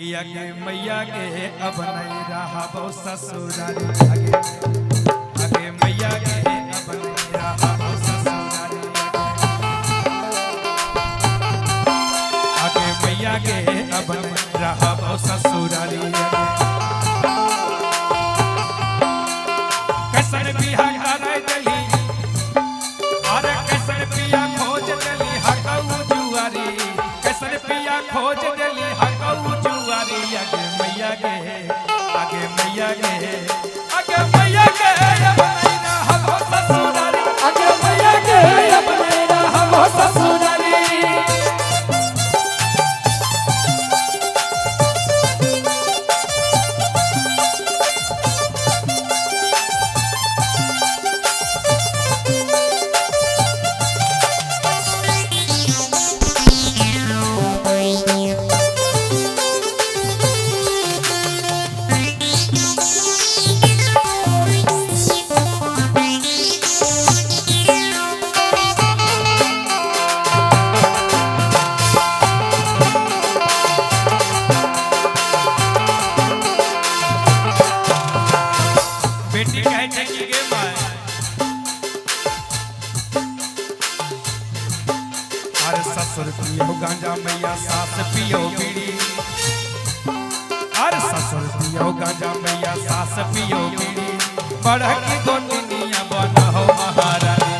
अगे मैया के अब नहीं रहबो ससुरारी, अगे अगे मैया के अब नहीं रहबो ससुरारी, अगे मैया के अब नहीं रहबो ससुरारी। कैसन बिहा कराय देली, अरे कैसन पिया खोज देली हकऊ जुआरी, कैसन पिया खोज देली हकऊ जुआरी। अगे मैया के, अगे मैया के, अगे मैया के अब नहीं रहबो ससुरारी, अगे मैया के अब नहीं रहबो ससुरारी। बेटी कहे छै कि गे माय, अरे ससुर पियो गांजा मैया सास पियो बीड़ी, अरे ससुर पियो गांजा मैया सास पियो बीड़ी, बड़की गोतनिया बनहो महारानी।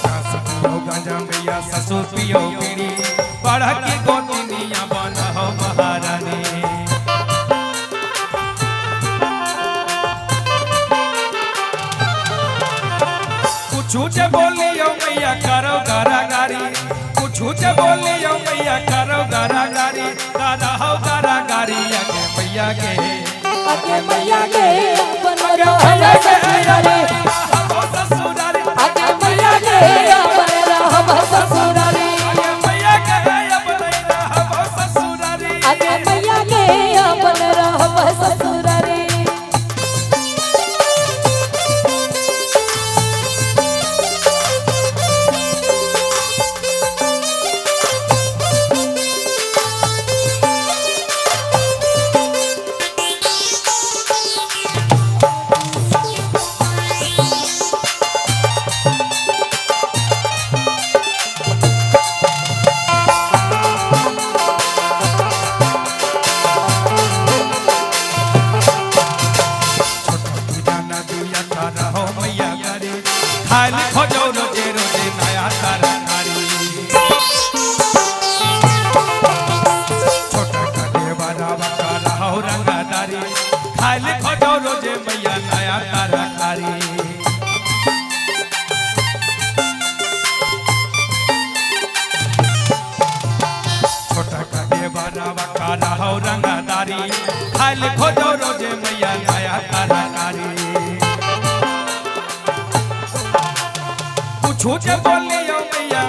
सास पियो गांजा मैया ससुर पियो बीड़ी, बड़की गोतनिया बनहो महारानी। कुछु जे बोलियो मैया करो गारा गारी, कुछु जे बोलियो मैया करो गारा गारी, करहो गारा गारी। अगे मैया के, अगे मैया के अपन रहबो ससुरारी, रहबो ससुरारी, अगे मैया के अपन रहबो ससुरारी, अगे मैया के अब नहीं रहबो ससुरारी, अगे मैया के अपन रहबो ससुरारी। छोटो जाना दुया करहो मैया गारी, खाली खोजो रोजे रोजे नया तरकारी। छोटा का देवरावा करहो रंगदारी, खाली खोजो रोजे मैया नया तरकारी। छोटा का देवरावा करहो रंगदारी, खाली खोजो रोजे मैया नया तरकारी। कुछु जे बोलियो मैया,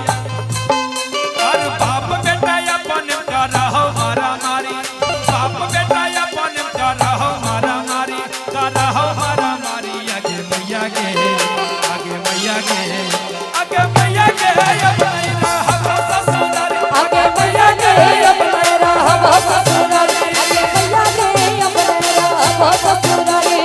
अरे बाप बेटा अपन करहो मारा मारी, बाप बेटा अपन करहो मारा मारी, करहो मारा मारी। अगे मैया के, अगे मैया के, अगे मैया के अब नहीं रहबो ससुरारी, अगे मैया के अब नहीं रहबो ससुरारी, अगे मैया के अब नहीं रहबो ससुरारी।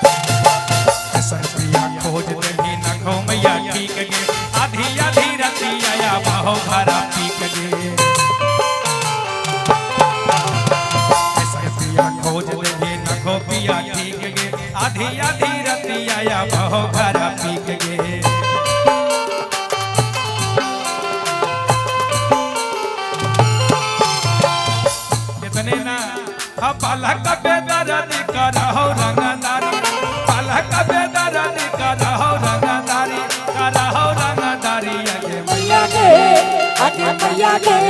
कैसन पिया खोज देही नखो मैया ठीक गे, आधी आधी रतिया बहो भरा पीक गे। कैसन पिया खोज देही नखो पिया ठीक गे, आधी आधी रतिया बहो भरा पीक गे। इतने ना बालक बेदर्द करहो करहो रंगदारी, बालक बेदर्दी करहो रंगदारी, करहो रंगदारी। अगे मैया गे, आगे मैया गे।